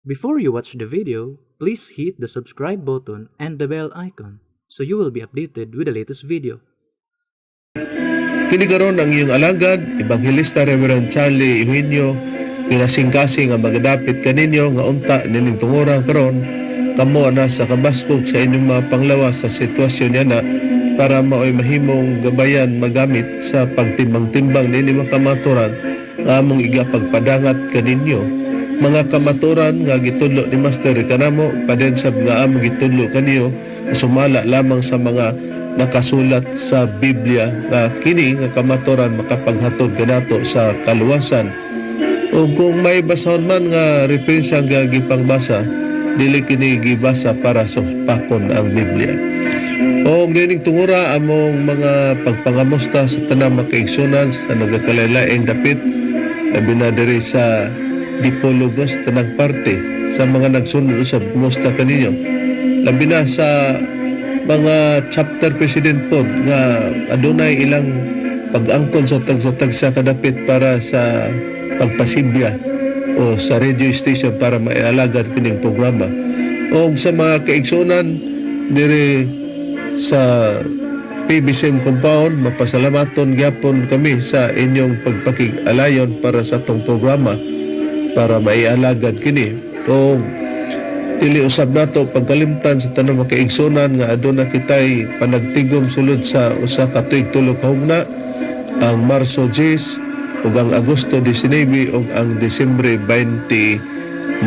Before you watch the video, please hit the subscribe button and the bell icon so you will be updated with the latest video. Kini karon ang iyong alagad, Ebanghelista Reverend Charlie Eugenio, ginasingkasing nga magadapit kaninyo nga unta nining tungura karon kamo na sa kabaskog sa inyong mga panglawas sa sitwasyon niya na para maoy mahimong gabayan magamit sa pagtimbang-timbang nini, mga kamaturan nga among igapagpadangat kaninyo, mga kamaturan nga gitudlo ni Master kanamo, paden sab nga among gitudlo kaniyo nga sumala lamang sa mga nakasulat sa Biblia, nga kini nga kamaturan makapaghatod kanato sa kaluwasan. O kung may basahon man nga referensya nga gipangbasa, dili kini gibasa para suspakon ang Biblia. O nining tungura, among mga pagpangamusta sa tanang makaigsunan sa nagakalain dapit, labi na diri sa Dipolog, no, sa tanang parte sa mga nagsunod sa kumusta kaninyo, labi na sa mga chapter president po nga adunay ilang pag-angkon sa tagsa-tagsa kadapit para sa pagpasibya o sa radio station para maialagad kining programa, o sa mga kaigsunan diri sa PBCM compound. Mapasalamaton gyapon kami sa inyong pagpakig-alayon para sa atong programa para maialagad kini. O dili usab nato pagkalimtan sa tanang makaigsunan nga aduna kitay panagtigom sulod sa usa ka tuig tulo ka hugna, ang Marso 10 ug ang Agosto 19 ug ang Disyembre 29.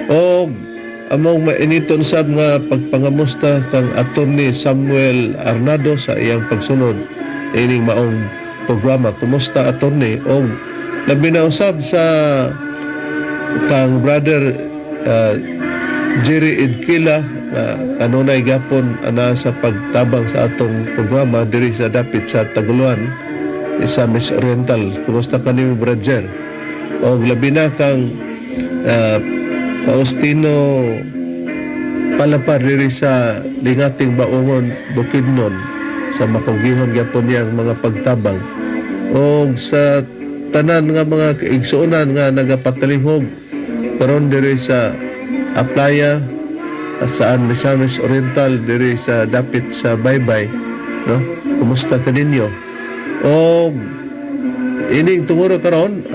Og among mainiton sab nga pagpangamusta kang Attorney Samuel Arnado sa iyang pagsunod ining maong programa. Kumusta, Attorney? Og labi na usab sa kang Brother Jerry Idkila nga kanunay gapon ana sa pagtabang sa atong programa diri sa dapit sa Taguluan sa Miss Oriental. Kumusta ka nimo, Brother? Og labi na kang Faustino Palapar diri sa Lingating Baungon, Bukidnon, sa makugihon gyapon niyang mga pagtabang. Og sa tanan nga mga kaigsuonan nga nagapatalihog karon diri sa Aplaya, sa Misamis Oriental, diri sa dapit sa Baybay, no, kumusta kaninyo? Og ining tungura karon,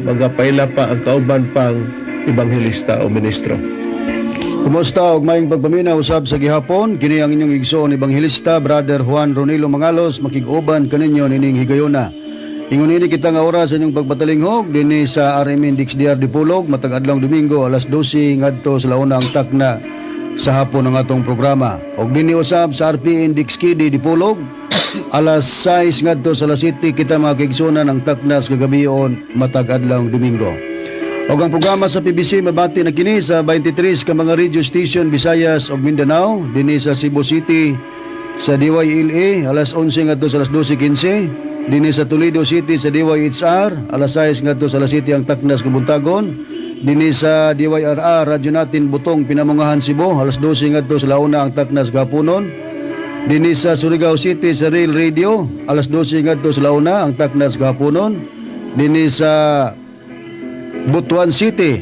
magapaila pa ang kauban pang ebanghelista o ministro. Kumusta og maayong pagpaminaw usab sa gihapon. Kini ang inyong igsoon ebanghelista, Brother Juan Ronilo Mangalos, makig-uban kaninyo nining higayona. Ingon ini kita nga oras sa inyong pagpatalinghog dinhi sa RMN DXDR Dipolog matag adlaw Domingo, alas 12 ngadto sa launa ang takna sa hapon ang atong programa. Og dinhi usab sa RPN DXKD Dipolog, alas 6 ngadto sa alas 7 kita mga kaigsunan ang takna sa kagabion matag adlaw Domingo. Og ang programa sa PBC mabati na kini sa 23 ka mga radio station, Visayas ug Mindanao, dinhi sa Cebu City sa DYLA alas 11 ngadto sa alas 12:15, dinhi sa Toledo City sa DYHR alas 6 ngadto sa alas 7 ang taknas kabuntagon, dinhi sa DYRR Radyo Natin Butong, Pinamungahan, Cebu, alas 12 ngadto sa launa ang taknas gapunon, dinhi sa Surigao City sa Rail Radio alas 12 ngadto sa launa ang taknas gapunon, dinhi sa Butuan City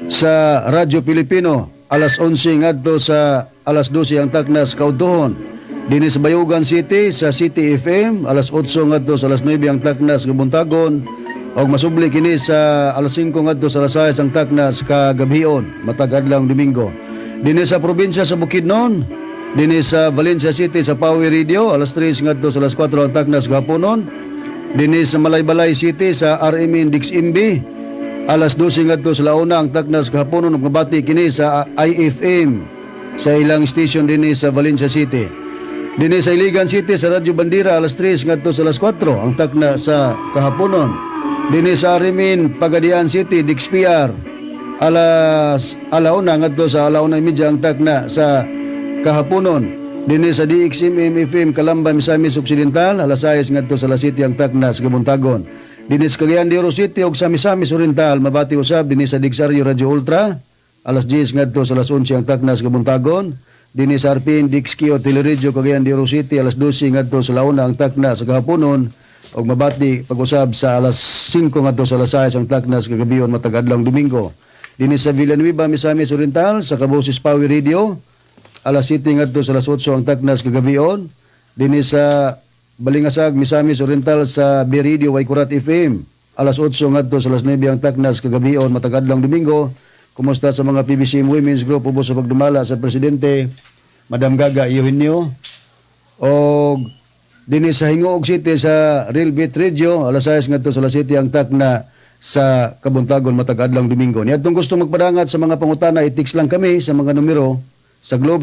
sa Radyo Pilipino alas 11 ngadto sa alas 12 ang taknas kaudtohon. Dinhi sa Bayugan City sa City FM alas 8 ngadto sa alas 9 ang taknas kabuntagon og masubli kini sa alas 5 ngadto sa alas 6 ang taknas kagabhion matag adlaw Domingo. Dinhi sa probinsya sa Bukidnon, dinhi sa Valencia City sa Power Radio alas 3 ngadto sa alas 4 ang taknas gapunon. Dinhi sa Malaybalay City sa RMN DXMB alas 12 ngadto sa launa ang taknas kahaponon ug mabati kini sa IFM sa ilang station dinhi sa Valencia City. Dinhi sa Iligan City sa Radyo Bandera alas 3 ngadto sa alas 4 ang takna sa kahaponon. Dinhi sa RMN Pagadian City DXPR alas alauna ngadto sa 1:30 ang takna sa kahaponon. Dinhi sa DXMM FM Calamba, Misamis Occidental alas 6 ngadto sa alas 7 ang takna sa kabuntagon. Dinhi sa Cagayan de Oro City ug sa Misamis Oriental mabati usab dinhi sa Dixario Radio Ultra alas 10 ngadto sa alas 11 ang takna sa kabuntagon. Dinhi sa RPN DXQ Teleradyo Cagayan de Oro City alas 12 ngadto sa launa ang takna sa kahaponon ug mabati pag-usab sa alas 5 ngadto sa alas 6 ang takna sa kagabion matag adlaw Domingo. Dinhi sa Villanueva, Misamis Oriental, sa Kaboses Power Radio, alas 7 ngadto sa alas 8 ang taknas kagabion. Dinhi sa Balingasag, Misamis Oriental, sa B Radio Waikurat FM, alas 8 ngadto sa alas 9 ang taknas kagabion matag adlawng Domingo. Kumusta sa mga PBCM Women's Group ubos sa pagdumala sa presidente Madam Gaga Eugenio. Og dinhi sa Gingoog City, sa Real Beat Radio, alas 6 ngadto sa alas 7 ang takna sa kabuntagon matag adlawng Domingo. Niadtong gusto magpadangat sa mga pangutana, i-text lang kami sa mga numero sa Globe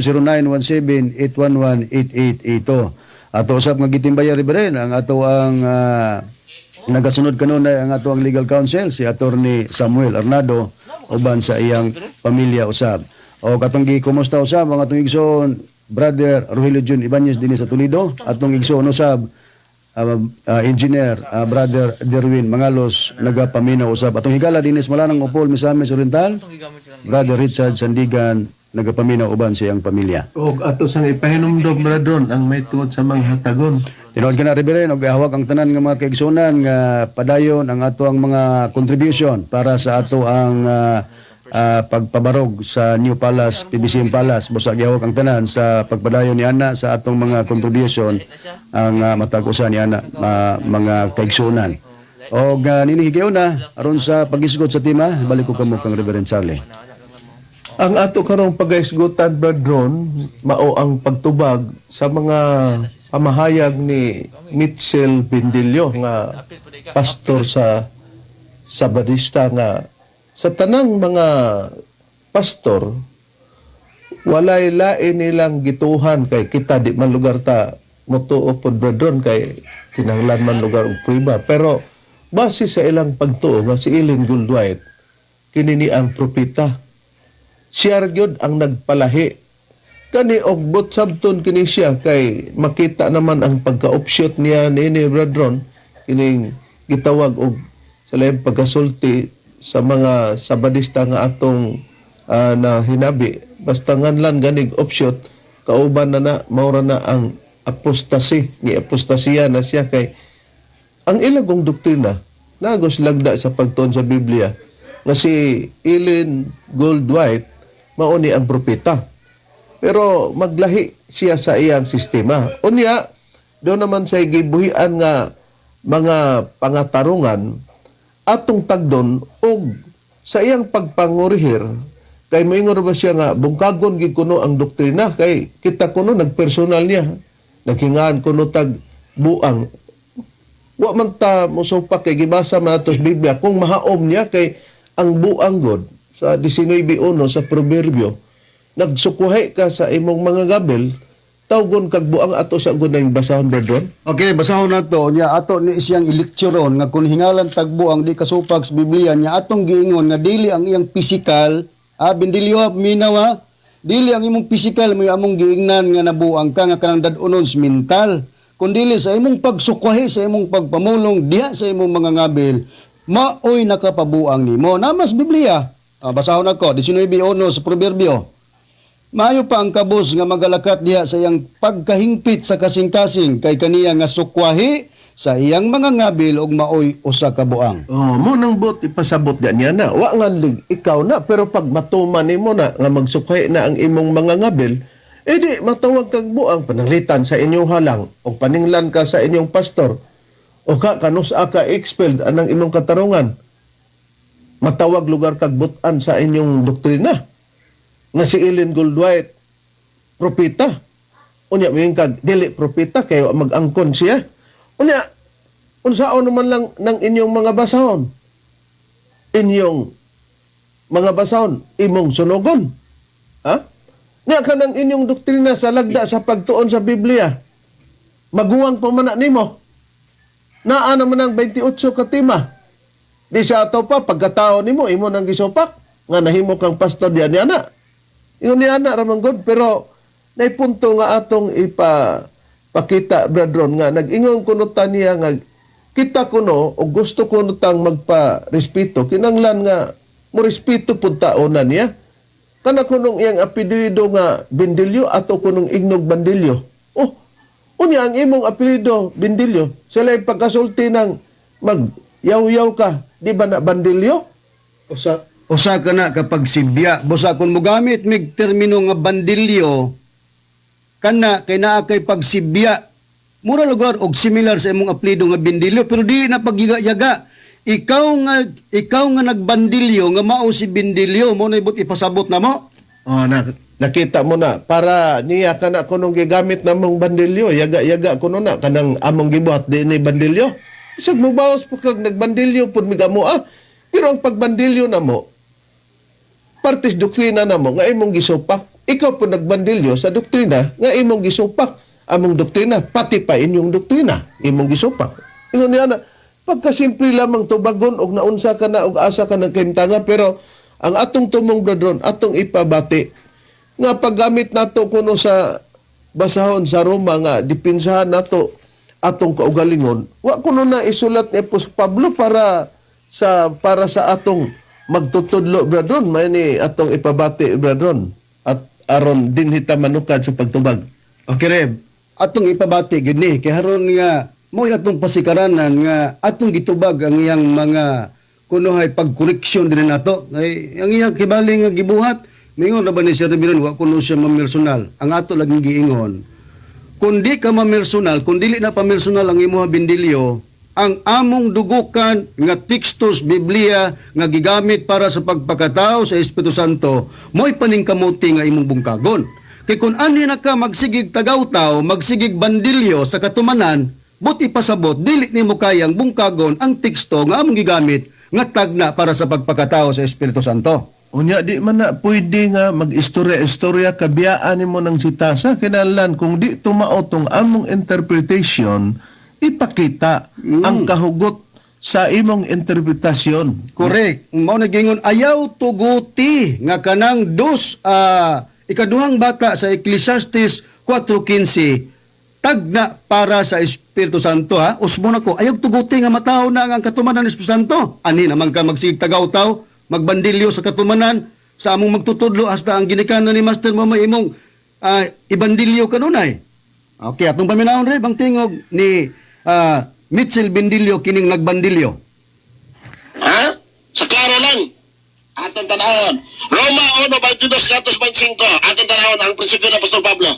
0917-811-8882. Ato usab nga gitimbaya, Reverend, ang ato ang nagasunod kanunay ang ato ang legal counsel, si Attorney Samuel Arnado, uban sa iyang pamilya usab. O katong gikumusta usab ang atong igsoon Brother Rogelio Jun Ibanez dinhi sa Toledo, atong igsoon usab engineer Brother Derwin Mangalos nagapaminaw usab. Atong higala dinhi sa Malanang Opol, Misamis Oriental, Brother Richard Sandigan nagapaminaw uban sa iyang pamilya. Og ato sang ipahinumdom, Bradron, ang may tungod sa mga hatagon. Tinuod ka na, Reverend, og ahawag ang tanan nga mga kaigsunan nga padayon ang ato ang mga contribution para sa ato ang pagpabarog sa New Palace, PBCM Palace. Busa gihawak ang tanan sa pagpadayon ni ana sa atong mga contribution ang matag usa ni ana mga kaigsunan. Og nini na aron sa pagisgot sa tema, balik ko kamo kang Reverend Charlie. Ang ato karong pagaisgutan, Bradron, mao ang pagtubag sa mga pamahayag ni Mitchell Bindilio nga pastor sa Sabadista nga sa tanang mga pastor walay lain nilang gituhan kay kita di man lugar ta motuo pod, Bradron, kay kinahanglan man lugar og prueba, pero base sa ilang pagtuo nga si Ellen Goldwhite kini ni ang propeta, siya ra gyud ang nagpalahi kani og but sabton kini siya kay makita naman ang pagka-offshoot niya niini, Bradron, kining gitawag og sa laing pagkasulti sa mga Sabadista nga atong na hinabi. Basta nganlan ganig offshoot, kauban na na maura na ang apostasy ni apostasiya na siya kay ang ilagong doktrina nagos lagda sa pagtuon sa Biblia nga si Ellen Goldwhite mao ni ang propeta. Pero maglahi siya sa iyang sistema. Unya, doon naman sa gibuhian nga mga pangatarungan atong tagdon og sa iyang pagpangurihir kay moingon ba siya nga bungkagon gid kuno ang doktrina kay kita kuno nagpersonal niya naghingaan kuno tag buang. Wa man ta mosupak kay gibasa man ato sa Biblia kung mahaom niya kay ang buang god sa 19:1 sa Proverbio, nagsukuhay ka sa imong mga gabil, tawgon kag buang. Ato sa gunay basahon, Brethren. Okay, basahon nato nya ato ni siyang ilektsuron nga kung hingalan tagbo ang di kasupag sa Biblia nya atong giingon nga dili ang iyang pisikal, bindilyo ha, minaw ha. Dili ang imong pisikal mo among giingnan nga nabuang ka nga kanang dad-unon sa mental, kundili sa imong pagsukwahi, sa imong pagpamulong diha sa imong mga ngabil, maoy nakapabuang nimo. Namas Biblia. Basahon ako 19:1 sa Proverbio. Maayo pa ang kabus nga magalakat diha sa iyang pagkahingpit sa kasing-kasing kay kaniya nga sukwahi sa iyang mga ngabil og maoy usa ka buang. Oh, mo nang but ipasabot niya niya na. Wa nga lig ikaw na, pero pag matuman nimo na nga magsukhay na ang imong mga ngabil, edi matawag kag buang, pananglitan sa inyong halang o paninglan ka sa inyong pastor o ka kanus ka expelled anang imong katarungan. Matawag lugar kag butan sa inyong doktrina nga si Ellen Goldwhite propeta. Unya moingon kag dili propeta kay wa mag-angkon siya. Unya unsaon naman lang ng inyong mga basahon? Inyong mga basahon, imong sunugon. Ha? Nya kanang inyong doktrina sa lagda sa pagtuon sa Biblia. Maguwang pa man na nimo. Naa naman ang 28 ka tema. Di sa ato pa pagkatao nimo imo nang gisupak nga nahimo kang pastor diyan niya na. Ingon niya na ra man gud, pero nay punto nga atong ipa pakita, Bradron, nga nag-ingon kuno ta niya nga kita kuno og gusto kuno tang magpa-respeto, kinanglan nga mo respeto pud taonan niya kana kunong iyang apelyido nga Bindilyo, ato kunong ingnog Bandilyo. Oh, unya ang imong apelyido Bindilyo, sila yung pagkasulti ng mag yaw-yaw ka, di ba na Bandilyo? Usa Usa ka na kapag sibya. Busa kung mogamit mig termino nga bandilyo, kana kay naa kay pagsibya. Mura lugar og similar sa imong apelyido nga Bindilyo, pero di na pagyaga. Ikaw nga nagbandilyo nga mao si Bindilyo mo na ibot ipasabot na mo. Oh, na, nakita mo na para niya kana kunong gigamit namong bandilyo, yaga-yaga kuno na kanang among gibuhat di ni bandilyo. Isag mo bawas po kag nagbandilyo pud migamo ah. Pero ang pagbandilyo namo, partis doktrina namo nga imong gisupak. Ikaw po nagbandilyo sa doktrina nga imong gisupak. Among doktrina, pati pa inyong doktrina, imong gisupak. Ingon niya na, pagkasimple lamang tubagon og naunsa ka na og asa ka ng kahimtanga, pero ang atong tumong brethren, atong ipabati nga paggamit nato kuno sa basahon sa Roma nga dipinsahan nato atong kaugalingon, wa kuno na isulat ni Apostol Pablo para sa atong magtutudlo, brethren. May ni atong ipabati, brethren, at aron din hita manukad sa pagtubag. Okay, Reb. Atong ipabati gid ni kay haron nga mo atong pasikaranan nga atong gitubag ang iyang mga kunohay pagkoreksyon din nato. Kay ang iyang kibali nga gibuhat, mingon ra ba ni Sir Reverend, wa kuno siya mamersonal. Ang ato laging giingon, kung di ka mamersonal, kung dili na pamersonal ang imuha bindilyo, ang among dugukan nga tekstos Biblia nga gigamit para sa pagpakatao sa Espiritu Santo, mo'y paningkamuti nga imong bungkagon. Kay kung ani na ka magsigig tagawtaw, magsigig bandilyo sa katumanan, but ipasabot, dili nimo kayang bungkagon ang teksto nga among gigamit nga tagna para sa pagpakatao sa Espiritu Santo. Unya di man na pwede nga mag-istorya-istorya kabiyaan nimo ng sitasa kinahanglan kung di tumao tong among interpretation, ipakita ang kahugot sa imong interpretasyon. Correct. Mao na gingon ayaw tuguti nga kanang dos ikaduhang bata sa Ecclesiastes 4:15 tagna para sa Espiritu Santo ha. Usbo na ko ayaw tuguti nga matawo na ang katumanan ng Espiritu Santo. Ani naman ka magsigig tagaw-taw, magbandilyo sa katumanan sa among magtutudlo hasta ang ginikanan ni Master mo may imong ibandilyo kanunay. Okay, atong paminawon rin bang tingog ni Mitchell Bindilyo kining nagbandilyo. Ha? Sa klaro lang. Atong tanawon. Roma 1:22-25. Atong tanawon ang prinsipyo ng Apostol Pablo.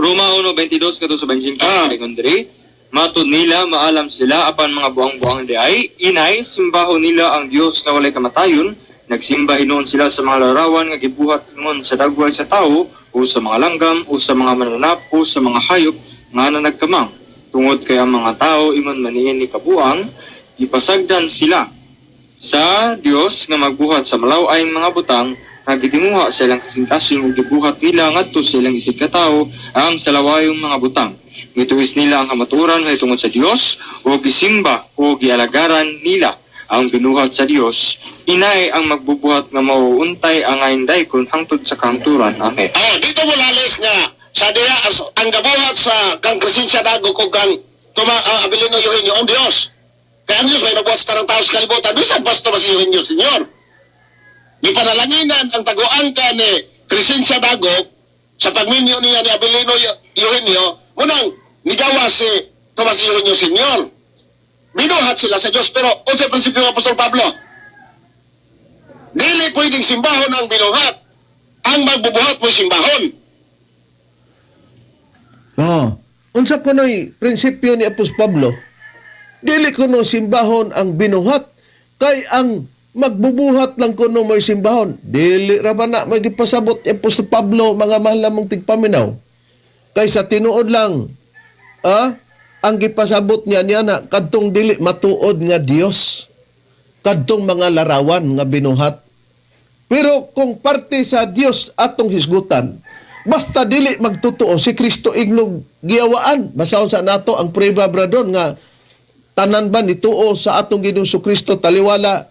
Roma 1:22 kadto sa 25 ingon diri, matud nila maalam sila apan mga buang-buang diay inay simbaho nila ang Dios nga walay kamatayon. Nagsimba hinuon sila sa mga larawan nga gibuhat ingon sa dagway sa tawo o sa mga langgam o sa mga mananap o sa mga hayop nga nanagkamang. Tungod kay ang mga tao ingon maniin ni kabuang, ipasagdan sila sa Dios nga magbuhat sa malaw-ay mga butang nga gitinguha sa ilang kasing-kasing ug gibuhat nila ngadto sa ilang isig katawo ang salawayong mga butang. Gituwis nila ang kamatuoran tungod sa Dios o gisimba o gialagaran nila ang binuhat sa Dios. Inay ang magbubuhat nga mauuntay ang ngayon kun hangtod sa kahangturan. Amen. Oh, dito mo lalis nga sa diya ang gabuhat sa kang Crescencia Dago kung kang Tuma Abilino Eugenio ang Dios. Kaya ang Dios may nabuhat sa tarang tao sa kalibutan. Bisan basta ba si Eugenio, Senyor? Gipanalanginan ang taguan ka ni Crescencia Dago sa pagminyo niya ni Abilino Eugenio, munang nigawa si Tomas Eugenio Senyor. Binuhat sila sa Diyos, pero unsay prinsipyo ng Apostol Pablo? Dili pwedeng simbahon ang binuhat. Ang magbubuhat mo'y simbahon. Oh. Unsa kuno'y prinsipyo ni Apostol Pablo? Dili kuno simbahon ang binuhat kay ang magbubuhat lang kuno may simbahon. Dili ra ba na may gipasabot ni Apostol Pablo, mga mahal namong tigpaminaw? Kay sa tinuod lang, ang gipasabot niya niya na kadtong dili matuod nga Dios, kadtong mga larawan nga binuhat. Pero kung parte sa Dios atong hisgutan, basta dili magtotoo si Kristo ignog giyawaan. Basahon sa nato ang prueba, bradon, nga tanan ba nituo sa atong Ginoong Kristo taliwala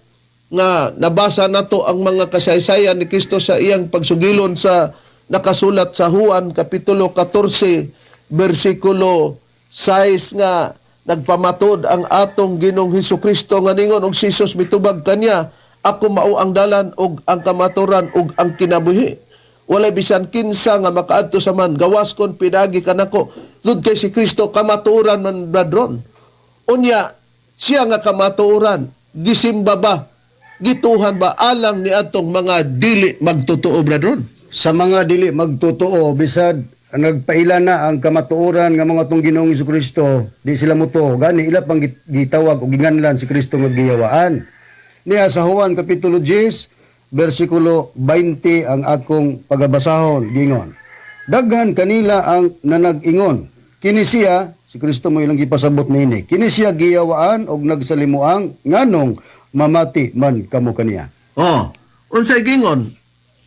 nga nabasa nato ang mga kasaysayan ni Kristo sa iyang pagsugilon sa nakasulat sa Juan kapitulo 14 bersikulo 6 nga nagpamatod ang atong Ginoong Hesus Kristo nga ningon og si Jesus mitubag kanya, "Ako mao ang dalan ug ang kamaturan ug ang kinabuhi. Walay bisan kinsa nga makaadto sa man gawas kon pinaagi kanako." Tud kay si Kristo kamatuoran man, bradron. Unya siya nga kamatuoran gisimba ba? Gituhan ba alang ni atong mga dili magtotoo, brethren? Sa mga dili magtotoo, bisad nagpaila na ang kamatuoran nga mga tong Ginoong Kristo, di sila motuo, gani ila pang gitawag o ginganlan si Kristo nga giyawaan. Niya sa Juan kapitulo 10 bersikulo 20 ang akong pagabasahon, gingon: "Daghan kanila ang nanag-ingon, kini siya," si Kristo mo ilang gipasabot niini, "kini siya giyawaan og nagsalimuang, nganong mamati man kamo kaniya?" Oh, unsay gingon?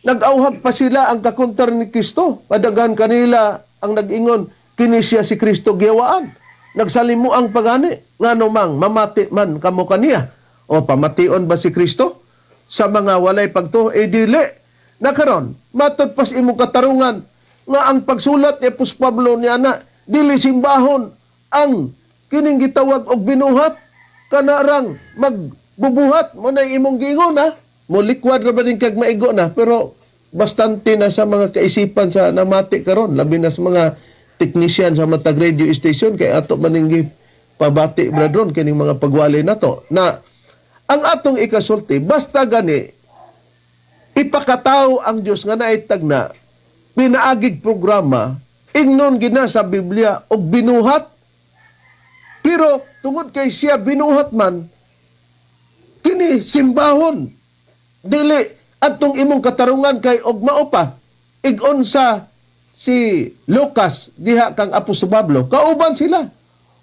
Nag-auhag pa sila ang kakontar ni Kristo. Padaghan kanila ang nag-ingon, kini siya si Kristo giyawaan. Nagsalimuang pagani, ngano mang mamati man kamo kaniya. O pamation ba si Kristo sa mga walay pagtuo? Eh dili. Nakaron, matod pas imong katarungan nga ang pagsulat ni Apostol Pablo niya na dili simbahon ang kining gitawag og binuhat, kanarang magbubuhat mo na imong giingon ha. Mo likwad ra ba din kag maigo na, pero bastante na sa mga kaisipan sa namati karon, labi na sa mga technician sa matag radio station, kay ato maning pabati, brethren, kining mga pagwali nato na ang atong ikasulti. Basta gani ipakatao ang Dios nga naitag na pinaagig programa, ingnon gina sa Biblia og binuhat, pero tungod kay siya binuhat man, kini simbahon dili atong imong katarungan, kay og mao pa igon sa si Lucas diha kang Apostol Pablo, kauban sila.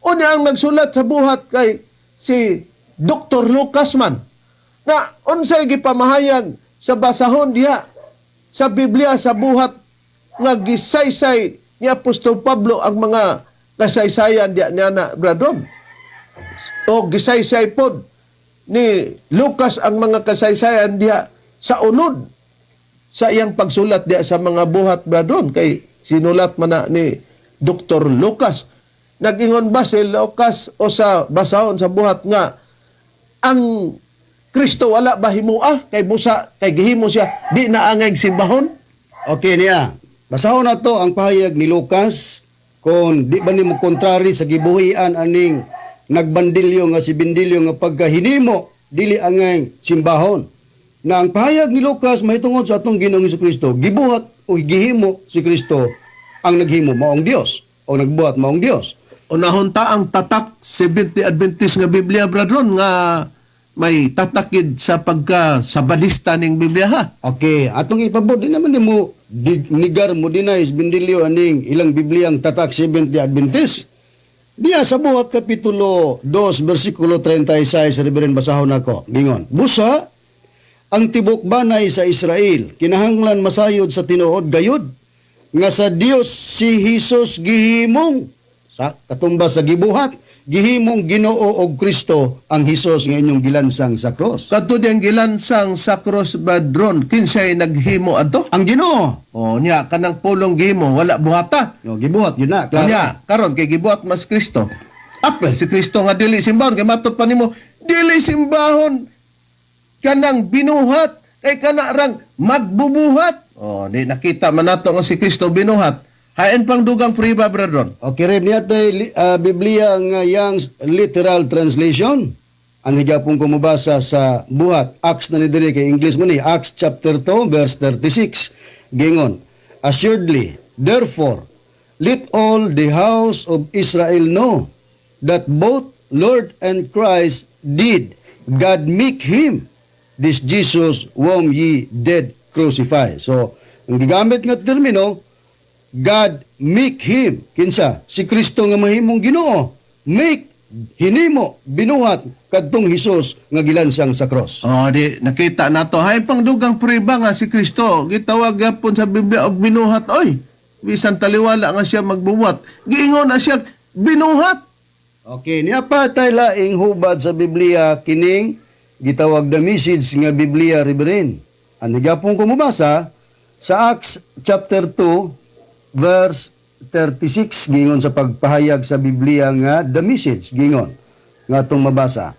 Unya ang nagsulat sa Buhat kay si Dr. Lucas man, na unsay gipamahayag sa basahon diha sa Biblia sa Buhat nga gisaysay ni Apostol Pablo ang mga kasaysayan diha niya na, brethren, o gisaysay pod ni Lucas ang mga kasaysayan diha sa unod sa iyang pagsulat diha sa mga Buhat, brethren, kay sinulat man na ni Dr. Lucas. Nag-ingon ba si Lucas o sa basahon sa Buhat nga ang Kristo wala ba himua, kay busa kay gihimo siya di na angay simbahon? Okay niya. Basahon na to ang pahayag ni Lucas kung di ba nimo kontrary sa gibuhian aning nagbandilyo nga si Bindilyo nga pagkahinimo dili angay simbahon. Na ang pahayag ni Lucas mahitungod sa atong Ginoong Kristo, gibuhat o gihimo si Kristo, ang naghimo maong Dios o nagbuhat maong Dios. Unahon ta ang tatak Seventh Adventist nga Biblia, brethren, nga may tatakid sa pagka sabadista ning Biblia ha. Okay, atong ipabot, di naman di mo nigar mo deny Bindilyo aning ilang Bibliang tatak Seventh Day Adventist. Diya sa Buhat kapitulo 2 bersikulo 36, Reverend, basahon nako. Gingon: "Busa ang tibok banay sa Israel kinahanglan masayod sa tinuod gayud nga sa Dios si Hesus gihimong," sa katumbas sa gibuhat, "gihimong Ginoo og Kristo ang Hesus nga inyong gilansang sa cross." Kadto diyang gilansang sa cross, brethren, kinsay naghimo adto? Ang Ginoo. O nya kanang pulong gihimo wala buhata. No, gibuhat yun na, klaro. Nya karon kay gibuhat mas Kristo. Apel si Kristo nga dili simbahon, kay matod pa nimo dili simbahon kanang binuhat, kay kana rang magbubuhat. O di nakita man nato nga si Kristo binuhat. Hain pang dugang priba, brethren. Okay, Reb, niya tay Biblia nga Young's Literal Translation. Ang higapong kumubasa sa Buhat, Acts na ni diri kay English mo ni, Acts chapter 2 verse 36. Gingon: "Assuredly, therefore, let all the house of Israel know that both Lord and Christ did God make him, this Jesus whom ye did crucify." So, ang gigamit nga termino, God make him. Kinsa? Si Kristo nga mahimong Ginoo. Make, hinimo, binuhat kadtong Hesus nga gilansang sa cross. Oh, di nakita nato. Hay pang dugang priba nga si Kristo gitawag gyapon sa Biblia og binuhat oy. Bisan taliwala nga siya magbuhat, giingon na siya binuhat. Okay, niya pa tay laing hubad sa Biblia kining gitawag The Message nga Biblia, Reverend. Ang higapong kumubasa sa Acts chapter 2 verse 36, gingon sa pagpahayag sa Biblia nga The Message, gingon nga atong mabasa: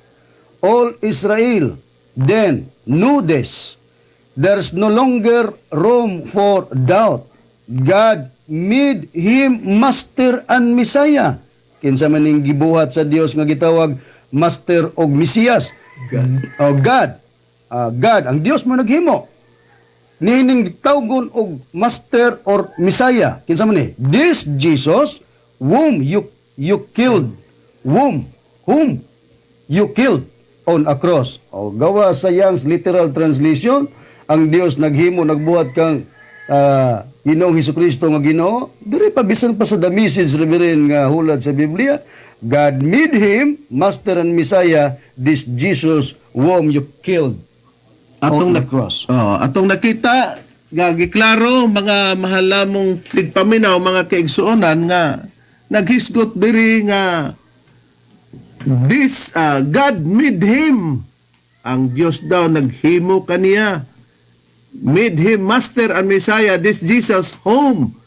"All Israel then knew this. There's no longer room for doubt. God made him Master and Messiah." Kinsa man ning gibuhat sa Dios nga gitawag Master og Mesiyas? God. O God. God, ang Dios mo naghimo. Niining tawgon og Master or Messiah. Kinsa man ni? This Jesus whom you killed, whom you killed on a cross. O gawa sa Young's Literal Translation, ang Dios naghimo, nagbuhat kang Ginoong Hesukristo nga Ginoo. Diri pa, bisan pa sa The Message, Reverend, nga hulat sa Biblia, God made him Master and Messiah, this Jesus whom you killed Atong on the cross. Oh, atong nakita nga giklaro, mga mahal namong tigpaminaw, mga kaigsuonan, nga naghisgot diri nga this God made him, ang Dios daw naghimo kaniya, made him Master and Messiah, this Jesus whom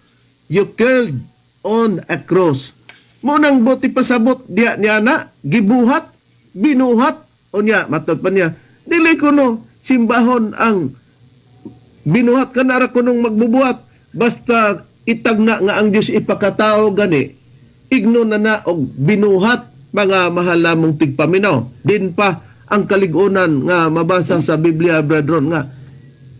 you killed on a cross. Mo nang buot ipasabot diya niya na gibuhat, binuhat. Unya matod pa niya, dili kuno simbahon ang binuhat, kanara kunong magbubuhat. Basta itagna nga ang Dios ipakatao gani, igno na na og binuhat, mga mahal namong tigpaminaw. Din pa ang kaligunan nga mabasa sa Biblia, brethren, nga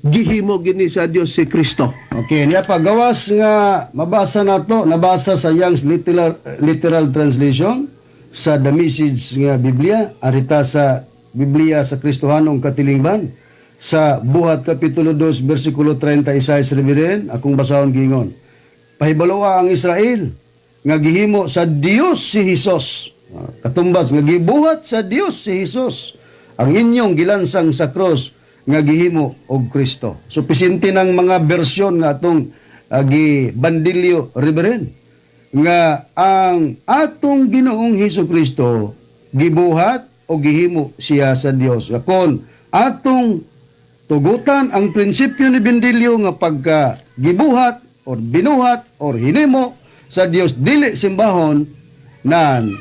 gihimo gini sa Dios si Kristo. Okay, niya pa gawas nga mabasa nato, nabasa sa Young's Literal Translation, sa The Message nga Biblia, arita sa Biblia sa Kristohanong Katilingban, sa Buhat Kapitulo 2 versikulo 36, Reverend, akong basahon, gingon: "Pahibaloa ang Israel nga gihimo sa Dios si Hesus." Ah, katumbas nga gibuhat sa Dios si Hesus, ang inyong gilansang sa cross nga gihimo og Kristo. So pisinti ng mga bersyon nga atong gibandilyo, Reverend, nga ang atong Ginoong Hesus Kristo gibuhat o gihimo siya sa Dios. Nga kon atong tugutan ang prinsipyo ni Bendilio nga pagka gibuhat or binuhat or hinimo sa Dios dili simbahon, nan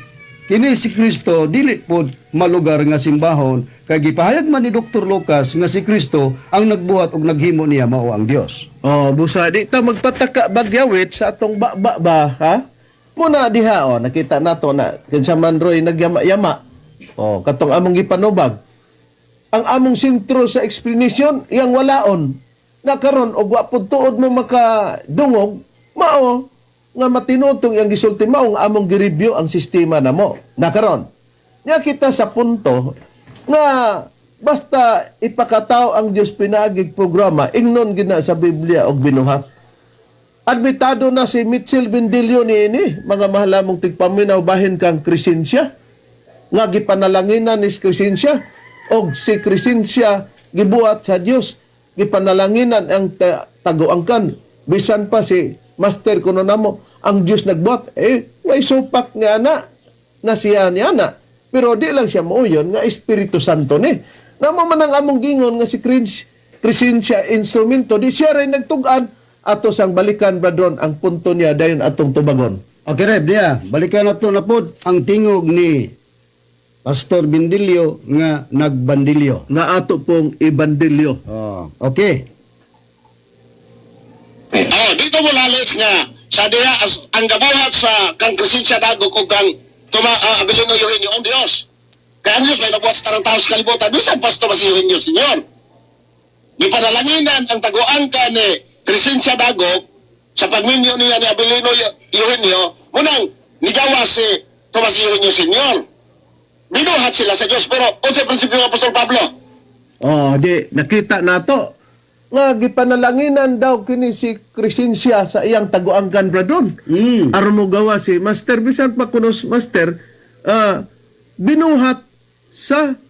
kini si Kristo dili pod malugar nga simbahon, kay gipahayag man ni Dr. Lucas nga si Kristo ang nagbuhat og naghimo niya mao ang Dios. Oh, busa di ta magpataka bagyawit sa atong ba ba, ha? Muna diha, oh, nakita nato na kinsa man roy nagyama-yama. Oh, katong among gipanubag. Ang among sentro sa explanation iyang walaon. Na karon og wa pud tuod mo makadungog, mao nga matinutong iyang gisulti, mao nga among gi-review ang sistema namo. Na karon nya kita sa punto nga basta ipakatao ang Dios pinaagig programa, ingnon gina sa Biblia og binuhat. Admitado na si Mitchell Bendilio niini, mga mahalamong tigpaminaw, bahin kang Crescencia nga gipanalanginan ni Crescencia, og si Crescencia gibuhat sa Dios, gipanalanginan ang taguangkan. Bisan pa si master kuno namo, ang Dios nagbuhat, eh way supak nga na na siya niya na, pero di lang siya mauyon nga Espiritu Santo ni namo man ang among gingon nga si Crescencia instrumento di siya rin nagtug-an. Ato sang balikan, brethren, ang punto niya, dayon atong tubagon. Okay, Reb, diya. Balikan nato na pod ang tingog ni Pastor Bindilio nga nagbandilyo. Nga ato pong ibandilyo. Oh, okay. Oh, dito mo lalis nga sa diha ang gabuhat sa kang Crescencia Dagok ug kang Tuma Abilino Eugenio ang Dios. Kaya ang Dios may nabuhat sa tanang tao sa kalibutan. Bisan pa si Eugenio Senior. Gipanalanginan ang taguan ka ni Crescencia Dagok sa pagminyo niya ni Abilino Eugenio, munang nigawa si Tomas Eugenio Senior. Binuhat sila sa Dios, pero unsay prinsipyo ng Apostol Pablo? Oh, di nakita nato nga gipanalanginan daw kini si Crescencia sa iyang taguangkan, brethren. Aron mo gawa si master, bisan pa kunos master, binuhat sa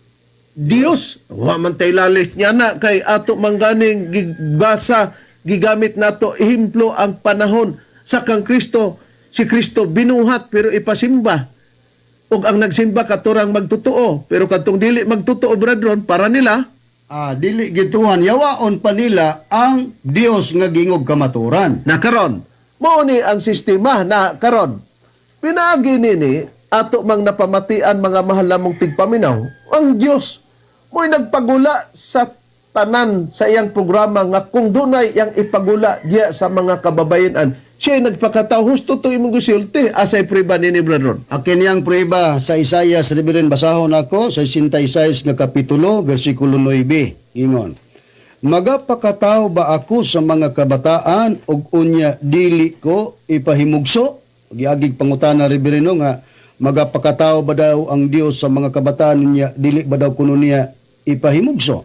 Dios. Wa man tay lalis niya na kay ato mangganing gibasa, gigamit nato ehemplo ang panahon sa kang Kristo. Si Kristo binuhat pero ipasimba. Ug ang nagsimba katurang magtotoo, pero kadtong dili magtotoo, brethren, para nila Ah, dili gituhan, yawaon pa nila ang Dios nga gingog kamaturan. Na karon mao ni ang sistema na karon pinaagi nini ato mang napamatian, mga mahal namong tigpaminaw, ang Dios mo'y nagpagula sa tanan sa iyang programa nga kung dunay iyang ipagula diya sa mga kababayenan. Siya ay nagpakatao husto to imong gisulti. Asay prueba nini, Brother Ron? Akin niyang prueba sa Isaias, Reverend, basahon ako sa 66 nga kapitulo, versikulo 9. Ingon: "Magapakatao ba ako sa mga kabataan ug unya dili ko ipahimugso?" Giagig pangutana, Reverend, no, nga magapakatao ba daw ang Dios sa mga kabataan, unya dili ba daw kuno niya ipahimugso?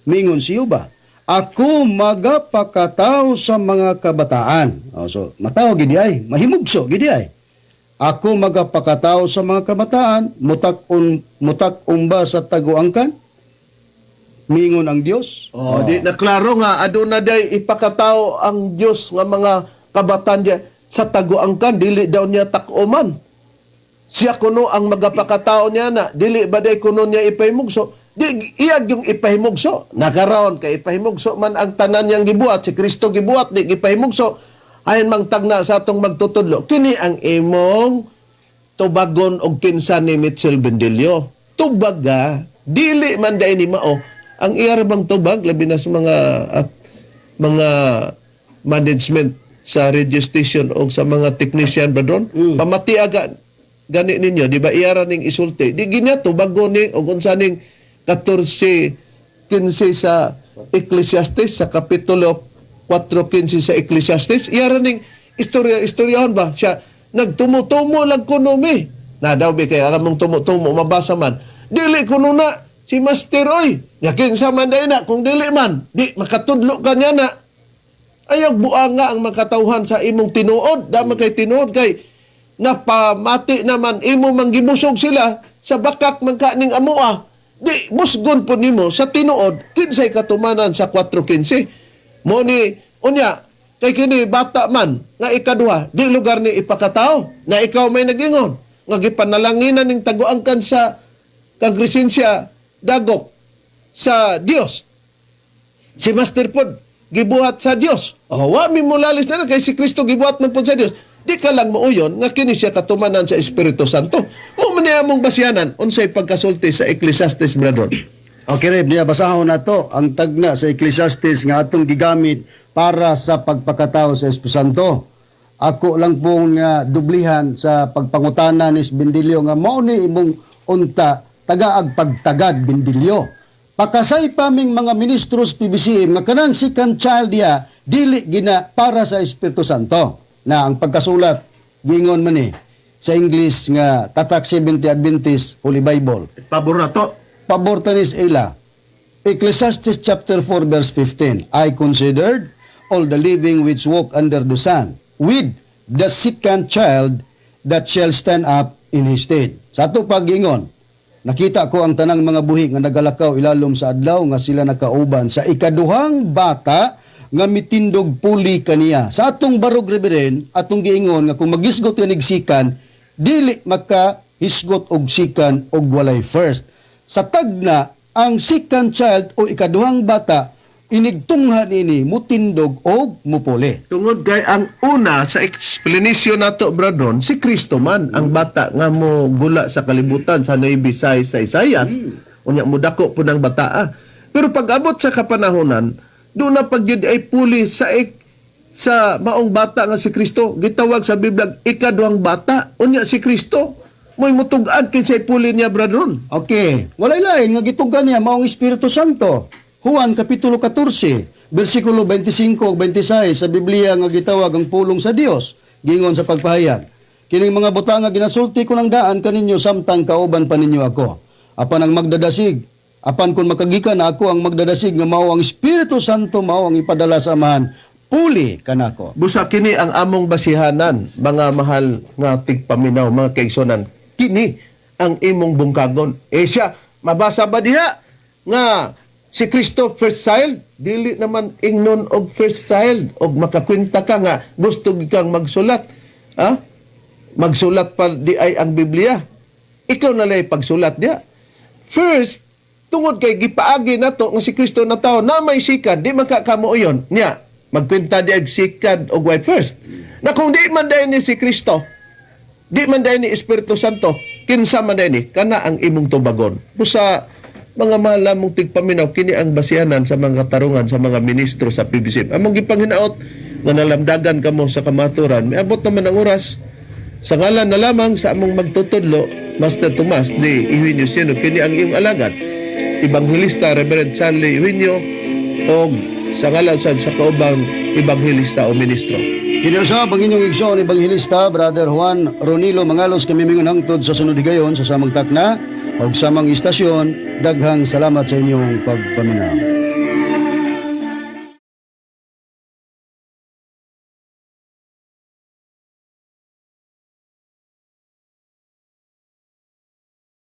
Mingon siyo ba? "Ako magapakatao sa mga kabataan." Oh, so matawo gid ay, mahimugso gid ay. "Ako magapakatao sa mga kabataan, mutak-on mutak-on ba sa taguangkan? Mingon ang Dios." Oh, di na klaro nga aduna day ipakatao ang Dios nga mga kabataan diya sa taguangkan, dili daw niya tak-oman. Siya kuno ang magapakatao niya na dili ba day kuno niya ipahimugso? Di iyag yung ipahimugso. Nakaroon kay ipahimugso man ang tanan niyang gibuhat, si Kristo gibuhat di gipahimugso. Ayon mang tagna sa atong magtutudlo. Kini ang imong tubagon og kinsa ni Mitchell Bendillo. Tubaga, dili man day ni mao. Ang iya ra bang tubag, labi na sa mga at mga management sa radio station o sa mga technician ba doon? Pamati aga gani ninyo, di ba iya ra ning isulti? Di ginya tubagon ni og unsa ning 14:15 sa Ecclesiastes, sa kapitulo 4:15 sa Ecclesiastes. Iya ra ning istorya istoryahon ba siya, nagtumutumo lang kuno mi. Na daw bi kay among tumutumo mabasa man. Dili kuno na si Master oy. Yakin sa man dai na kung dili man, di makatudlo ka niya na. Ayaw buanga ang makatawhan sa imong tinuod. Dama kay tinuod kay napamati naman imo manggibusog sila sa bakak man ka ning amoa. Di busgon po nimo sa tinuod kinsay katumanan sa 4:15. Mo ni unya kay kini bata man nga ikaduha di lugar ni ipakatao na ikaw may nagingon nga gipanalanginan ning taguangkan sa kagresensya dagok sa Dios. Si Master pod gibuhat sa Dios. Oh, wa mi mulalis na kay si Kristo gibuhat man pod sa Dios. Di ka lang mauyon nga kini siya katumanan sa Espiritu Santo. Mo man niya among basihanan unsay pagkasulti sa Ecclesiastes, brother. Okay, Reb, niya basahon na to ang tagna sa Ecclesiastes nga atong gigamit para sa pagpakatao sa Espiritu Santo. Ako lang pong nga dublihan sa pagpangutana ni Bendilio nga mao ni imong unta tagaag pagtagad, Bendilio. Pakasay pa ming mga ministros PBCM nga kanang second child diya dili gina para sa Espiritu Santo. Na ang pagkasulat giingon man ni sa English nga Tatak 70 Adventist Holy Bible. Pabor na to. Pabor tanis ila. Ecclesiastes chapter 4 verse 15. "I considered all the living which walk under the sun with the second child that shall stand up in his stead." Sa ato pag-ingon, "Nakita ko ang tanang mga buhi nga nagalakaw ilalom sa adlaw nga sila nakauban sa ikaduhang bata nga mitindog puli kaniya." Sa atong barog, Reverend, atong giingon nga kung magisgot kanig second, dili makahisgot og second og walay first. Sa tagna, ang second child o ikaduhang bata, inigtunghan ini mutindog og mupuli. Tungod kay ang una sa explanation nato, Bradon, si Kristo man ang bata nga mo gula sa kalibutan sa naibisay sa Isayas. Unya mo dako po ng bataa. Pero pag abot sa kapanahonan, doon na pag yun ay puli sa maong bata nga si Kristo, gitawag sa Biblia ikaduhang bata. Unya si Kristo mo'y mutug-an kinsay puli niya, Bradron. Okay, walay lain nga gitugan niya maong Espiritu Santo. Juan kapitulo 14, bersikulo 25 ug 26 sa Biblia nga gitawag ang pulong sa Dios, gingon sa pagpahayag: "Kining mga butang nga ginasulti ko ng daan kaninyo samtang kauban pa ninyo ako. Apan ang magdadasig, apan kung makagikan na ako ang magdadasig nga mao ang Espiritu Santo, mao ang ipadala sa Amahan, puli kanako." Busa kini ang among basihanan, mga mahal nga tigpaminaw, mga kaigsonan. Kini ang imong bungkagon. Eh siya, mabasa ba diha nga si Kristo first child? Dili naman ingnon og first child og makakwenta ka nga gusto gid kang magsulat. Ha? Magsulat pa di ay ang Biblia. Ikaw na lay pagsulat diha. First, tungod kay gipaagi nato nga si Kristo na tao na may second, di man ka kamuoyon. Niya, magkwenta di ag second og way first. Na kung di man dahil ni si Kristo, di man dahil ni Espiritu Santo, kinsa man dahil ni, kana ang imong tubagon. Busa, mga mahal mong tigpaminaw, kini ang basihanan sa mga katarungan sa mga ministro sa PBC. Among gipanghinaot, Nga nalamdagan kamo sa kamaturan. Miabot naman ang oras sa ngalan na lamang sa among magtutudlo, Master Tomas D. Eugenio Sino, kini ang iyong alagad, Ebanghelista Reverend Charlie Eugenio, og sa ngalan sad sa kaubang ebanghelista o ministro. Kini usab ang inyong igsoon ebanghelista Brother Juan Ronilo Mangalos, kami mingon hangtod sa sunod higayon sa samang takna og samang istasyon. Daghang salamat sa inyong pagpaminaw.